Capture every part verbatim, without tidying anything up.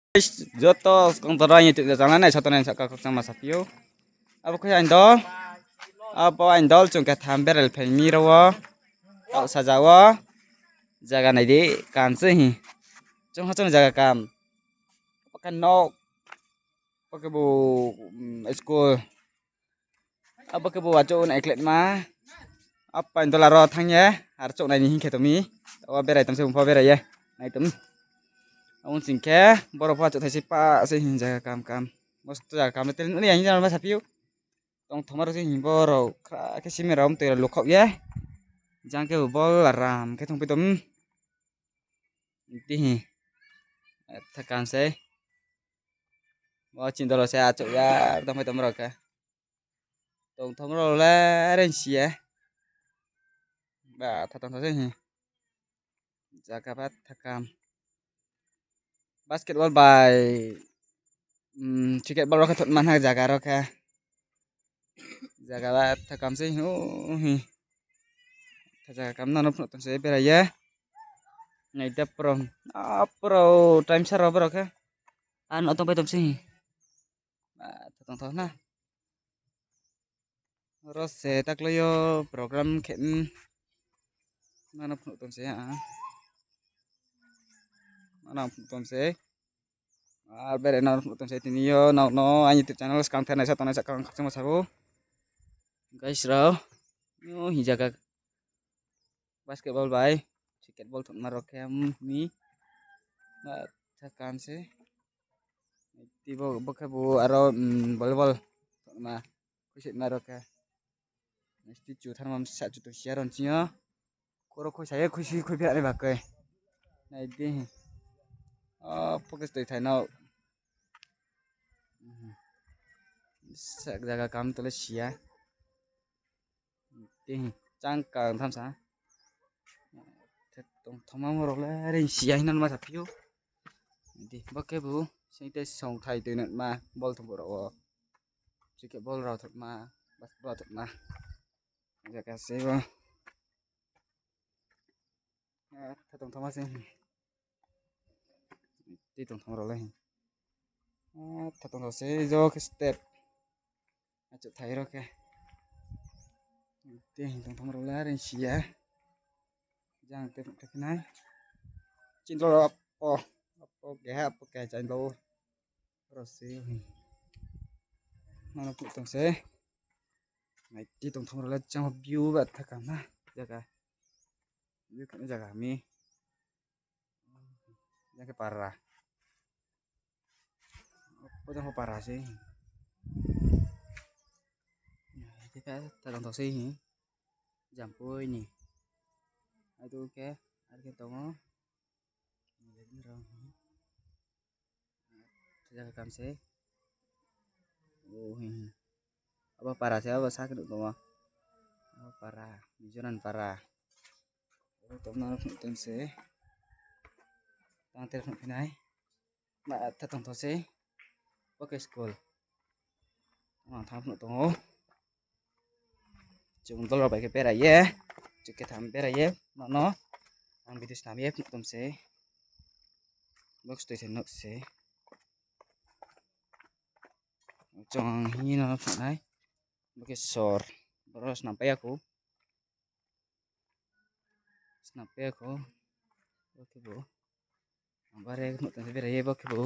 Joto skang toro aini YouTube channel nai satongnai saka khakchangma saphi ou. Abo khe aini dol. Abo aini dol chung khe tham berai phai mi ro wo. Taoh saja wo. Jaga nai di kam se hi. Chung ha chung jaga kam. Abo khe nok. Abo khe bo, mm, school. Abo khe bo achouh nai kletma. Apa ni dola ro thanng ye, ar chouh nai ni hing khe tong mi. Taoh berai tong se, bung pho berai ye. Nai tong. Abo sing khe, boro pho achouh thai se pa se hing jaga kam kam. Mosto jaga kam le tel ni ya hing jang ma saphi ou. Tongthoma ro se hing boro khra khe simi ro mtoi ro lukhaoh ye. Jang khe bo bol aram khe thongpai tong. Ti hi. Tha kam se. Bo chini dolo se achouh ya, tongpai tong rao khe. Tongthom rao le rengsi ye. Ba, tha tongthom se hi. Jaga ba tha kam. Basketball bai, mm, cricket ball rao khe thotma na jaga rao khe. Jaga ba tha kam se hi, uh, hi. Tha jaga kam nano phnuh tong se berai ye. Nai da pro. Ah, pro time sa rao boro khe. Ano tongpai tong se hi. Ba, tha tongthom na. Ro se taklo yo program khe, mm, nano phnuh tong se, ah. Nano phnuh tong se. Ar berai nano phnuh tong se tini yo, nrao no aini YouTube channel skang ther nai satongnai saka khakchangma sabo. Guys rao, yo hi jaga basketball bai, cricket ball thotma rao khe, mm, mi. Ba, tha kam se. Ti bo, bo khe bo aro, mm, volleyball thotma, khuisoima rao khe. Sti chu tharma sa chu tong si aro nching yo. Koro khuisa ye khuisi khui phi nai ba khe. Nai di. O, focus toi thai no. Sak jaga kam tole si ya. Ti hi, chang ka tham sa. Tongthoma rao le rengsi ya hing no ma saphi ou. Di, bo khe bo, sing te song thai toi no ma, ball thotma rao wo. Cricket ball rao thotma, basketball thotma. Jaga se bo. Ah, tha tongthoma se. Ti tongthom rao le hi. Ah, tha tongthom se jo khe step. Achouh thai rao khe. Ti tongthom rao le rengsi ya. Jang te phnuh khe nai. Chini dolo apo. Apo keha, apo keha chini dolo. Ro se hi. Nano phnuh tong se. Nai ti tongthom rao le chang view ba tha kam na. Jaga. View khe na jaga mi. Jang khe para. Bo jang pho para se. Khe khe ta tongthom se hi. Jampui ni. Adu khe, ar khe tongo. Jaga kam se. O, hi, hi. Abo para se, abo sa khe nuh tongo. Abo para, Mizoram para. Abo tongma no phnuh tong se. Tang ter phnuh phi nai. Ma tha tongthom se. Bo khe school. Ang thanng phnuh tong ou. Chung dol rao bai khe berai ye. Chung khe tham berai ye. Nono. Ang video snam ye phnuh tong se. Bo khe stoi se nuh se. Chung hing ye no phnuh nai. Bo khe sor. Boro snam pai ya khou. Snam pai ya khou. Bo khe bo. Ang bare phnuh tong se berai ye bo khe bo.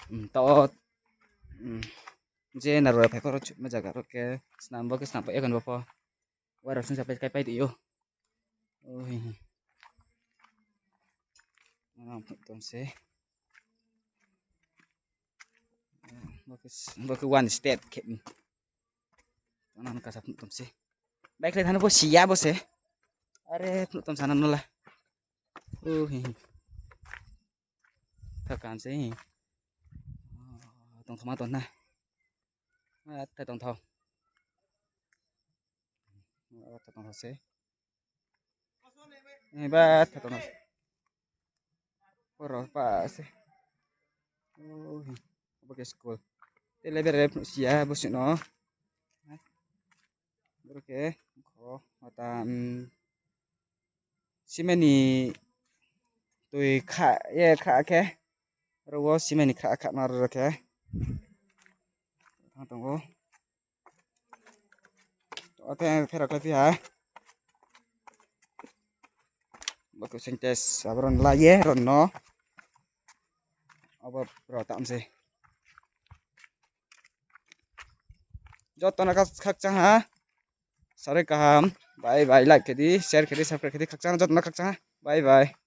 Hmm, taoh, hmm, je nrao phai kho ro chuma jaga rao khe snam bo khe snam pai ya khou bo pho. Wa rao sung sa pai kai pai di ou. O, hi, hi. Ang phnuh tong se. Bo khe, bo khe one step khe. Ang kasa phnuh tong se. Bike le thani bo si ya bo se. Are phnuh tong sana no la. O, hi, hi. Tha kam se hi. Tongthoma tong na. Tha tongthom. Tha tongthom se. Ba tha tongthom se. Boro pa se. O, hi. Bo khe school. Te le bere phnuh si ya bo se no. Boro khe kho mata, um, cement ni tui kha ye kha khe. Aro wo simai ni khra kha ma ro khe. Tang tong ou. Ote pherao khlai phi ha. Bo khe Sintex, abo ron la ye ron no. Abo rao tam se. Joto no khak-, khakchang ha. Sari kaham. Bye bye. Like khe di, share khe di, subscribe khe di. Khakchang ha, joto no khakchang ha. Bye bye.